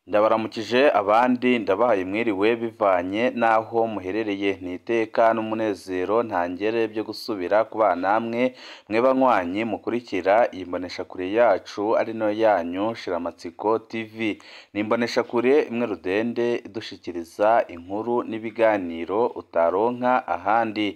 Ndabaramukije abandi ndabahaye mwiriwe bivanye n'aho muherereye, ni iteka n'umunezero ntangere byo gusubira kubana namwe mwe banywanyi mukurikira iyi mboneshakure yacu ari nayo yanyu Shiramatsiko TV. Ni imboneshakure imwe rudende idushikiriza inkuru n'ibiganiro utaronka ahandi.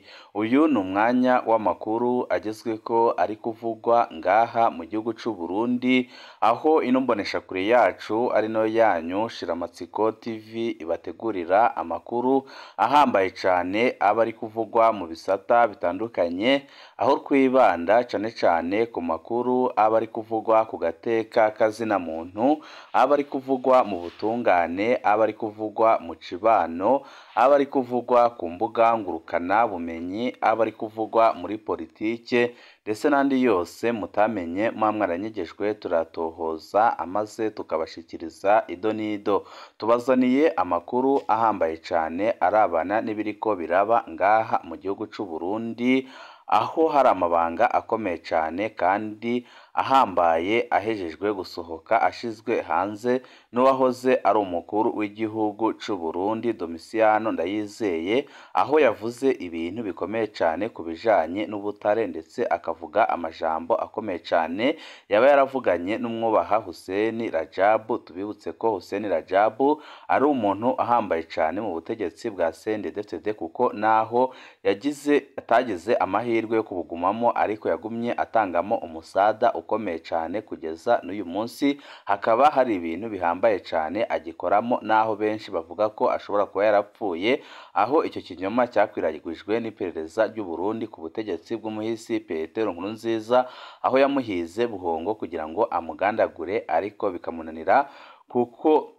Uyu ni umwanya w'amakuru agezweko ari kuvugwa ngaha mu gihugu c'u Burundi, aho ino mboneshakure yacu ari nayo yanyu Shiramatsiko TV ibategurira amakuru ahambaye cane aba ari kuvugwa mu bisata bitandukanye, aho twibanda cane cane ku makuru aba ari kuvugwa ku gateka kazina muntu, aba ari kuvugwa mu butungane, aba ari kuvugwa mu cibano, aba ari kuvugwa ku mbuga ngurukana bumenyi, aba ari kuvugwa muri politike ndetse n'andi yose mutamenye muba mwaranyegejwe, turatohoza amaze tukabashikiriza ido n'ido. Tubazaniye amakuru ahambaye cane arabana n'ibiriko biraba ngaha mu gihugu c'u Burundi, aho hari amabanga akomeye cane kandi ahambaye ahejejwe gusohoka ashizwe hanze n'uwahoze ari umukuru w'igihugu c'u Burundi Domitiyano Ndayizeye, aho yavuze ibintu bikomeye cane ku bijanye n'ubutare ndetse akavuga amajambo akomeye cane yaba yaravuganye n'umwubaha Hussein Rajabu. Tubibutse ko Hussein Rajabu ari umuntu ahambaye cane mu butegetsi bwa CNDD-FDD, kuko naho yagize atagize amahirwe yo kubugumamo, ariko yagumye atangamo umusada ukomeye cane kugeza n'uyu munsi. Hakaba hari ibintu bihambaye cane agikoramo, naho benshi bavuga ko ashobora kuba yarapfuye, aho icyo kinyoma cyakwiragijwe n'iperereza ry'u Burundi ku butegetsi bw'umuhisi Petero Nkurunziza, aho yamuhize buhongo kugira ngo amugandagure, ariko bikamunanira kuko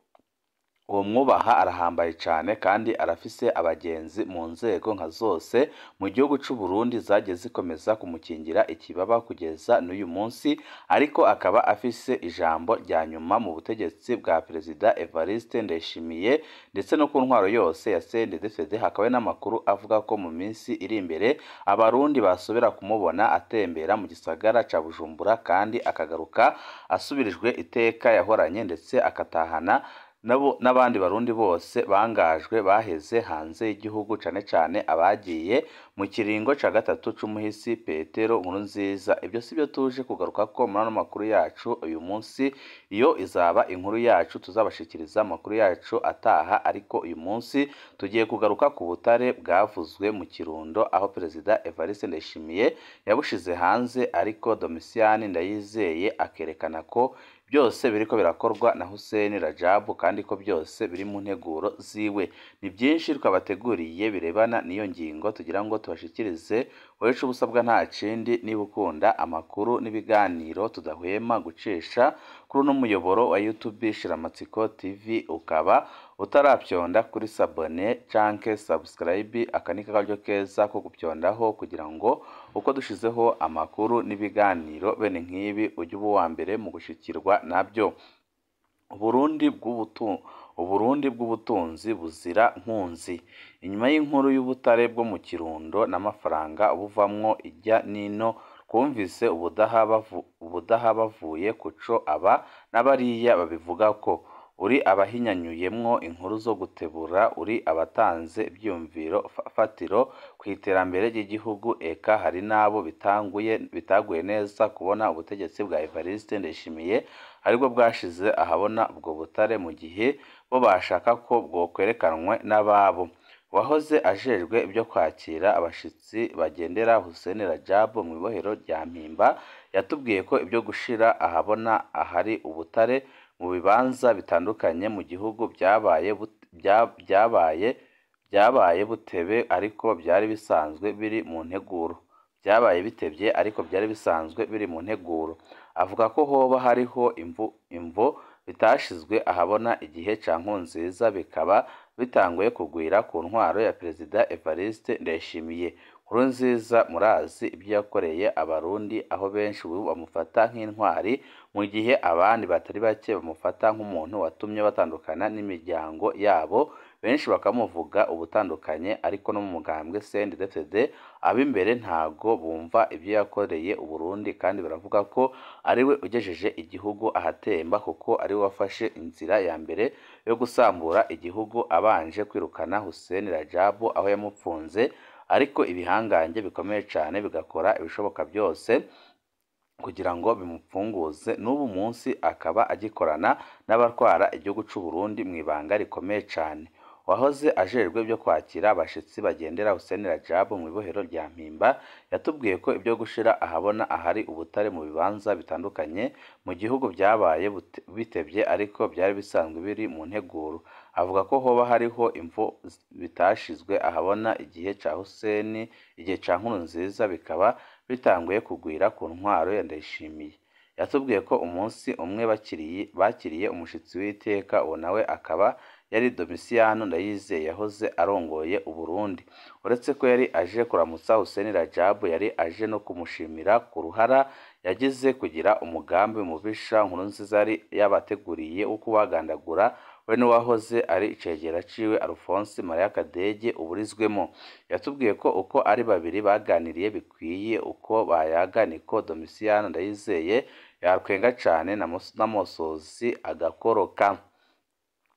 uwo mwubaha arahambaye cane kandi arafise abagenzi mu nzego nka zose mu gihugu c'u Burundi zagiye zikomeza kumukingira ikibaba kugeza n'uyu munsi, ariko akaba afise ijambo rya nyuma mu butegetsi bwa Perezida Evariste Ndayishimiye ndetse no ku ntwaro yose ya CNDD-FDD. Hakaba n'amakuru avuga ko mu minsi iri imbere abarundi basubira kumubona atembera mu gisagara ca Bujumbura, kandi akagaruka asubirijwe iteka yahoranye, ndetse akatahana n'abandi barundi bose bangajwe baheze hanze y'igihugu, cane cane abagiye mu kiringo ca gatatu c'umuhisi Petero Nkurunziza. Ibyo sibyo tuje kugaruka ko muri ano makuru yacu uyu munsi, iyo izaba inkuru yacu tuzabashikiriza amakuru yacu ataha, ariko uyu munsi tugiye kugaruka ku butare bwavuzwe mu Kirundo, aho Perezida Evariste Ndayishimiye yabushize hanze, ariko Domitiyani Ndayizeye akerekana ko byose biriko birakorwa na Hussein Rajabu kandi ko byose biri mu nteguro ziwe. Ni byinshi twabateguriye birebana n'iyo ngingo tugira ngo tubashikirize. Wowe ico ubusabwa nta kindi, niba ukunda amakuru n'ibiganiro tudahwema gucisha kuri uno muyoboro wa YouTube Shiramatsiko TV, ukaba utarapyonda kuri sabone canke subscribe, aka ni akaryo keza ko gupyondaho kugira ngo uko dushizeho amakuru n'ibiganiro bene nk'ibi ujye uba uwa mbere mu gushikirwa nabyo. Uburundi bw'ubutunzi buzira nkunzi. Inyuma y'inkuru y'ubutare bwo mu Kirundo n'amafaranga buvamwo ijya nino, twumvise ubudaha bavuye kuco aba n'abariya babivugako. Uri abahinyanyuyemwo inkuru zo gutebura, uri abatanze ivyiyumviro fatiro kw'iterambere ry'igihugu, eka hari n'abo bitaguye neza kubona ubutegetsi bwa Evariste Ndayishimiye aribwo bwashize ahabona ubwo butare, mu gihe bo bashaka ko bwokwerekanwe n'ababo. Uwahoze ajejwe ibyo kwakira abashitsi bagendera Hussein Rajabu mw'ibohero rya Mpimba yatubwiye ko ibyo gushira ahabona ahari ubutare mu bibanza bitandukanye mu gihugu byabaye butebe, ariko byari bisanzwe biri mu nteguro. Byabaye bitevye ariko byari bisanzwe biri mu nteguro. Avuga ko hoba hariho imvo bitashizwe ahabona igihe ca Nkurunziza, bikaba bitanguye kugwira ku ntwaro ya Perezida Evariste Ndayishimiye. Nkurunziza murazi ibyo yakoreye abarundi, aho benshi ubu bamufata nk'intwari, mu gihe abandi batari bake bamufata nk'umuntu watumye batandukana n'imiryango yabo. Benshi bakamuvuga ubutandukanye, ariko no mu mugambwe CNDD-FDD ab'imbere ntago bumva ibyo yakoreye Uburundi, kandi baravuga ko ariwe ugejeje igihugu ahatemba, kuko ariwe wafashe inzira ya mbere yo gusambura igihugu abanje kwirukana Hussein Rajabu aho yamupfunze, ariko ibihangange bikomeye cane bigakora ibishoboka byose kugira ngo bimupfunguze. N'ubu munsi akaba agikorana n'abatwara igihugu c'u Burundi mu ibanga rikomeye cane. Uwahoze ajejwe ibyo kwakira abashitsi bagendera Hussein Rajabu mu ibohero rya Mpimba yatubwiye ko ibyo gushira ahabona ahari ubutare mu bibanza bitandukanye mu gihugu byabaye bitevye, ariko byari bisanzwe biri mu nteguro. Avuga ko hoba hariho imvo bitashizwe ahabona igihe ca Hussein, igihe ca Nkurunziza, bikaba bitanguye kugwira ku ntwaro ya Ndayishimiye. Yatubwiye ko umunsi umwe bakiriye umushitsi w'iteka, uwo nawe akaba yari Domitiyano Ndayizeye yahoze arongoye Uburundi. Uretse ko yari aje kuramutsa Hussein Rajabu, yari aje no kumushimira ku ruhara yagize kugira umugambi mubisha Nkurunziza yari yabateguriye wo kubagandagura, we n'uwahoze ari icegera ciwe Alphonse Maria Kadege uburizwemo. Yatubwiye ko uko ari babiri baganiriye bikwiye, uko bayaga niko Domitiyano Ndayizeye yakwenga cane n'amosozi agakoroka.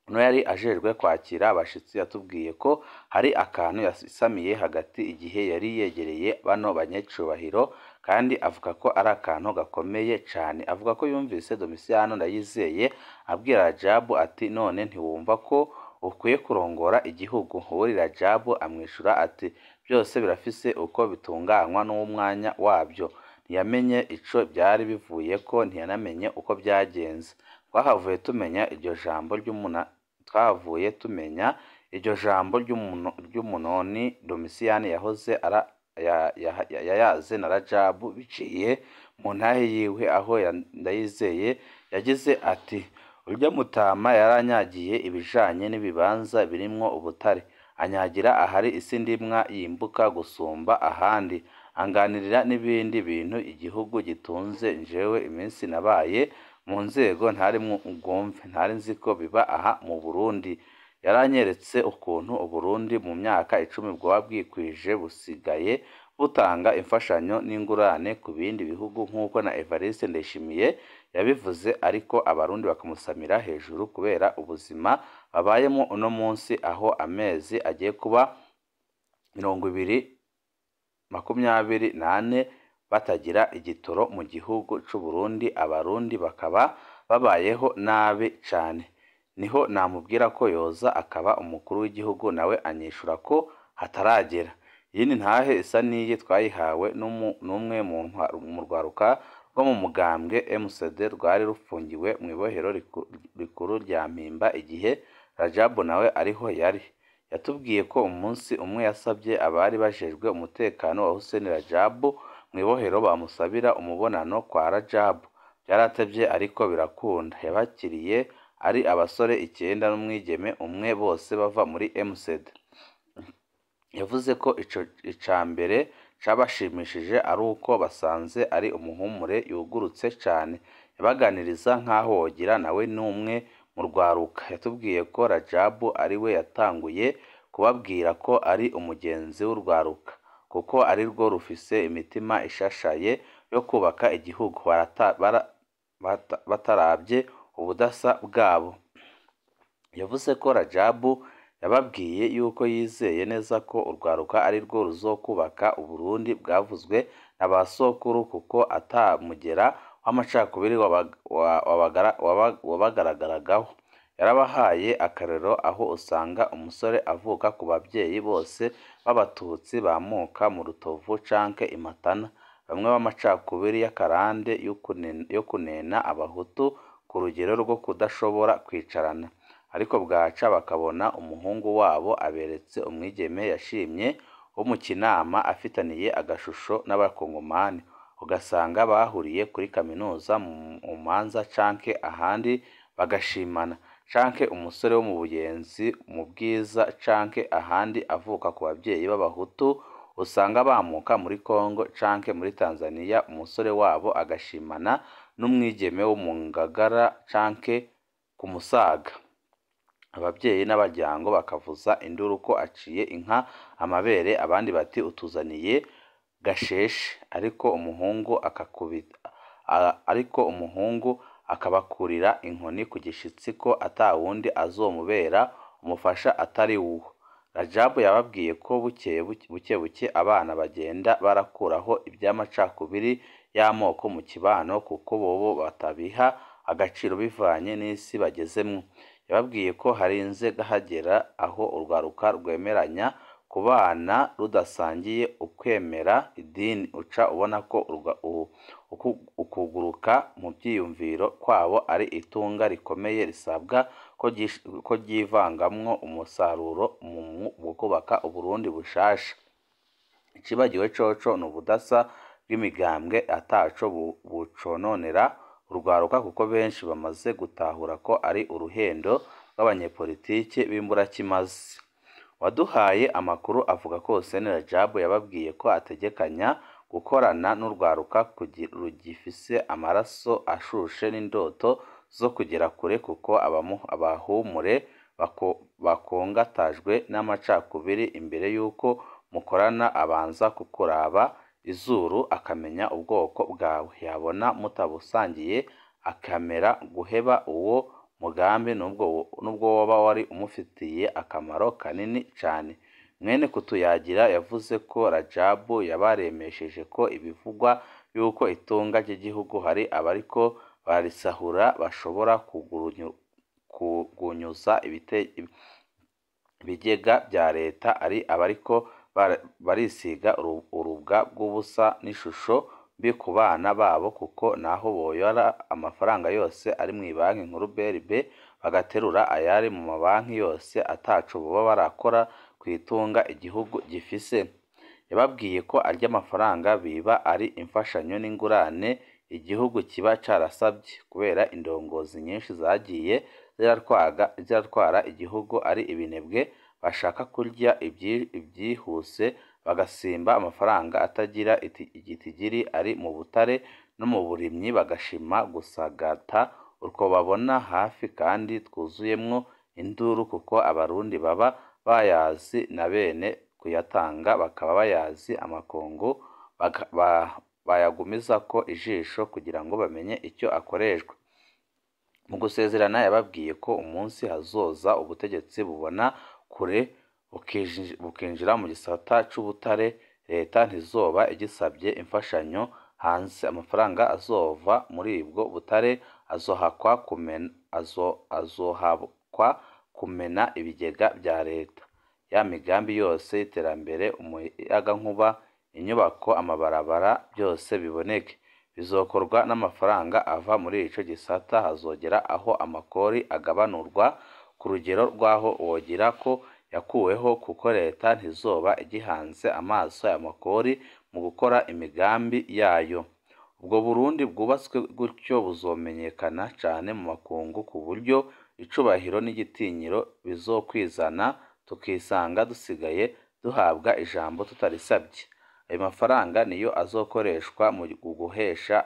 No yari ajejwe kwakira abashitsi yatubwiye ko hari akantu yasamiye hagati igihe yari yegereye bano banyecubahiro, kandi avuga ko ari akantu gakomeye cane. Avuga ko yumvise Domitiyano Ndayizeye abwira Rajabu ati none ntiwumva ko ukwiye kurongora igihugu? Uwuri Rajabu amwishura ati byose birafise uko bitunganywa n'umwanya wabyo. Ntiyamenye ico byari bivuyeko, ntiyanamenye uko byagenze. Twahavuye tumenya iryo jambo twahavuye tumenya iryo jambo ry'umunoni Domitiyani yahoze yayaze na Rajabu biciye mu ntahe yiwe, aho Ndayizeye yagize ati urya mutama yaranyagiye ibijanye n'ibibanza birimwo ubutare, anyagira ahari isi ndimwa yimbuka gusumba ahandi, anganirira n'ibindi bintu igihugu gitunze. Njewe iminsi nabaye mu nzego ntari bwumve, ntari nzi ko biba aha mu Burundi. Yaranyeretse ukuntu Uburundi mu myaka 10 bwoba bwikwije, busigaye butanga imfashanyo n'ingurane ku bindi bihugu nk'uko na Evariste Ndayishimiye yabivuze, ariko abarundi bakamusamira hejuru kubera ubuzima babayemo uno munsi, aho amezi agiye kuba 2024 batagira igitoro mu gihugu c'u Burundi, abarundi bakaba babayeho nabi cane. Niho namubwira ko yoza akaba umukuru w'igihugu, nawe anyishura ko hataragera. Iyindi ntahe isa n'iyi twayihawe n'umwe mu rwaruka rwo mu mugambwe MCD rwari rufungiwe mu ibohero rikuru rya Mpimba igihe Rajabu nawe ariho yari. Yatubwiye ko umunsi umwe yasabye abari bajejwe umutekano wa Hussein Rajabu mu ibohero bamusabira umubonano kwa Rajabu. Byaratevye ariko birakunda. Yabakiriye ari abasore 9 n'umwigeme umwe, bose bava muri MCD. Yavuze ko ica mbere cabashimishije ari uko basanze ari umuhumure yugurutse cane, yabaganiriza nk'aho wogira nawe n'umwe mu rwaruka. Yatubwiye ko Rajabu ari we yatanguye kubabwira ko ari umugenzi w'urwaruka, kuko ari rwo rufise imitima ishashaye yo kubaka igihugu, bataravye ubudasa bwabo. Yavuze ko Rajabu yababwiye yuko yizeye neza ko urwaruka ari rwo ruzokubaka Uburundi bwavuzwe na ba sokuru, kuko atamugera w'amacakubiri wabagaragaragaho. Yarabahaye akarorero aho usanga umusore avuka ku babyeyi bose b'abatutsi bamuka mu Rutovu canke i Matana, bamwe b'amacakubiri y'akarande yo kunena abahutu ku rugero rwo kudashobora kwicarana, ariko bwaca bakabona umuhungu wabo aberetse umwigeme yashimye wo mu Kinama afitaniye agashusho n'abakongomani, ugasanga bahuriye kuri kaminuza mu manza canke ahandi bagashimana, canke umusore wo mu Buyenzi mu Bwiza canke ahandi avuka ku babyeyi b'abahutu usanga bamuka muri Kongo canke muri Tanzania, umusore wabo agashimana n'umwigeme wo mu Ngagara canke ku Musaga. Ababyeyi n'abaryango bakavuza induru ko aciye inka amabere, abandi bati utuzaniye gasheshe, ariko umuhungu akabakurira inkoni ku gishitsi ko atawundi azomubera umufasha atari uwo. Rajabu yababwiye ko buke buke abana bagenda barakuraho iby'amacakubiri y'amoko mu kibano kuko bobo batabiha agaciro bivanye n'isi bagezemwo. Yababwiye ko harinze hagera aho urwaruka rwemeranya kubana rudasangiye ukwemera idini, uca ubona ko ukuguruka mu vyiyumviro kwabo ari itunga rikomeye risabwa ko ryivangamwo umusaruro mu kubaka Uburundi bushasha. Icibagiwe coco n'ubudasa bw'imigambwe ataco bucononera urwaruka kuko benshi bamaze gutahura ko ari uruhendo rw'abanyepolitike b'imburakimazi. Uwaduhaye amakuru avuga ko Hussein Rajabu yababwiye ko ategekanya gukorana n'urwaruka rugifise amaraso ashushe n'indoto zo kugera kure kuko abahumure bakongatajwe n'amacakubiri imbere y'uko mukorana abanza kukuraba izuru akamenya ubwoko bwawe, yabona mutabusangiye akamera guheba uwo mugambi nubwo woba wari umufitiye akamaro kanini cane. Mwene Kutuyagira yavuze ko Rajabu yabaremesheje ko ibivugwa yuko itunga ry'igihugu hari abariko barisahura bashobora kugunyuza ibigega vya leta ari abariko barisiga urubwa bw'ubusa n'ishusho mbi ku bana babo kuko naho boyora amafaranga yose ari mw'ibanki nkuru BRB bagaterura ayari mu mabanki yose ataco boba barakora kw'itunga igihugu gifise. Yababwiye ko arya mafaranga biba ari imfashanyo n'ingurane igihugu kiba carasavye kubera indongozi nyinshi zagiye ziratwara igihugu ari ibinebwe bashaka kurya ivyihuse bagasimba amafaranga atagira igitigiri ari mu butare no mu burimyi, bagashima gusagata utwo babona hafi kandi twuzuyemwo induru kuko abarundi baba bayazi na bene kuyatanga bakaba bayazi, amakungu bayagumizako ijisho kugira ngo bamenye icyo akoreshwa. Mu gusezerana yababwiye ko umunsi hazoza ubutegetsi bubona kure bukinjira mu gisata c'ubutare, leta ntizoba igisabye imfashanyo hanze, amafaranga azova muri ubwo butare azohakwa kumena ibigega vya leta. Ya migambi yose y'iterambere, umuyagankuba, inyubako, amabarabara byose biboneke. Bizokorwa n'amafaranga ava muri ico gisata. Hazogera aho amakori agabanurwa ku rugero rw'aho wogira ko yakuweho kuko leta ntizoba igihanze amaso ayo makori mu gukora imigambi yayo. Ubwo Burundi bwubatswe gutyo buzomenyekana cane mu makungu ku buryo icubahiro n'igitinyiro bizokwizana, tukisanga dusigaye duhabwa ijambo tutarisabye. Ayo mafaranga niyo azokoreshwa mu guhesha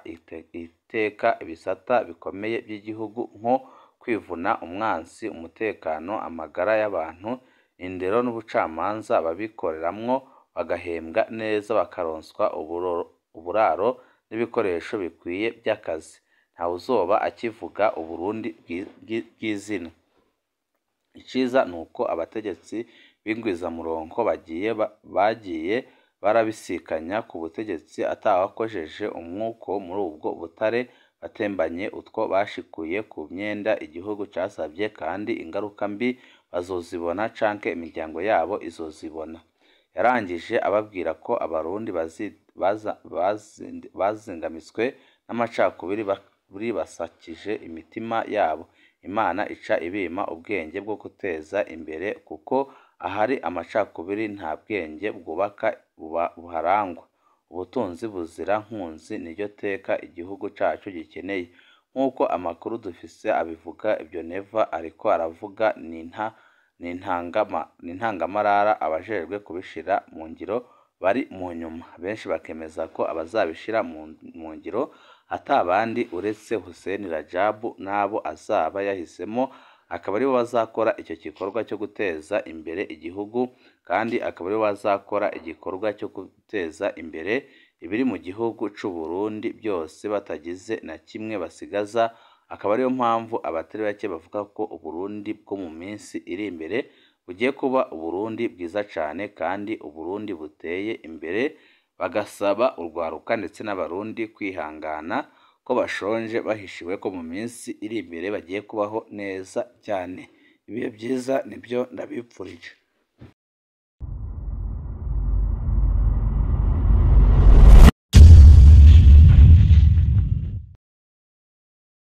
iteka ibisata bikomeye by'igihugu nko kwivuna umwansi, umutekano, amagara y'abantu, indero n'ubucamanza, ababikoreramwo bagahembwa neza, bakaronswa uburaro n'ibikoresho bikwiye by'akazi. Ntawuzoba akivuga Uburundi bw'izina. Iciza nuko abategetsi b'ingwizamurongo bagiye barabisikanya ku butegetsi atawakojeje umwuko muri ubwo butare, batembanye utwo bashikuye ku myenda igihugu casavye, kandi ingaruka mbi bazozibona canke imiryango yabo izozibona. Yarangije ababwira ko abarundi bazingamitswe n'amacakubiri basakije imitima yabo. Imana ica ibima ubwenge bwo guteza imbere kuko ahari amacakubiri nta bwenge bwubaka buharangwa. Ubutunzi buzira nkunzi niryo teka igihugu cacu gikeneye. Nk'uko amakuru dufise abivuga, ivyo Neva ariko aravuga ni intangamarara, abajejwe kubishira mu ngiro bari mu nyuma. Benshi bakemeza ko abazabishira mu ngiro ata bandi uretse Hussein Rajabu n'abo azaba yahisemwo akaba aribo bazakora icyo gikorwa cyo guteza imbere igihugu, kandi akaba aribo bazakora igikorwa cyo guteza imbere ibiri mu gihugu c'u Burundi byose batagize na kimwe basigaza. Akaba ariyo mpamvu abatari bake bavuga ko Uburundi bwo mu minsi iri imbere bugiye kuba Uburundi bwiza cane kandi Uburundi buteye imbere, bagasaba urwaruka ndetse n'Abarundi kwihangana ko bashonje bahishiwe, ko mu minsi iri imbere bagiye kubaho neza cyane. Ibihe byiza nibyo ndabipfurije.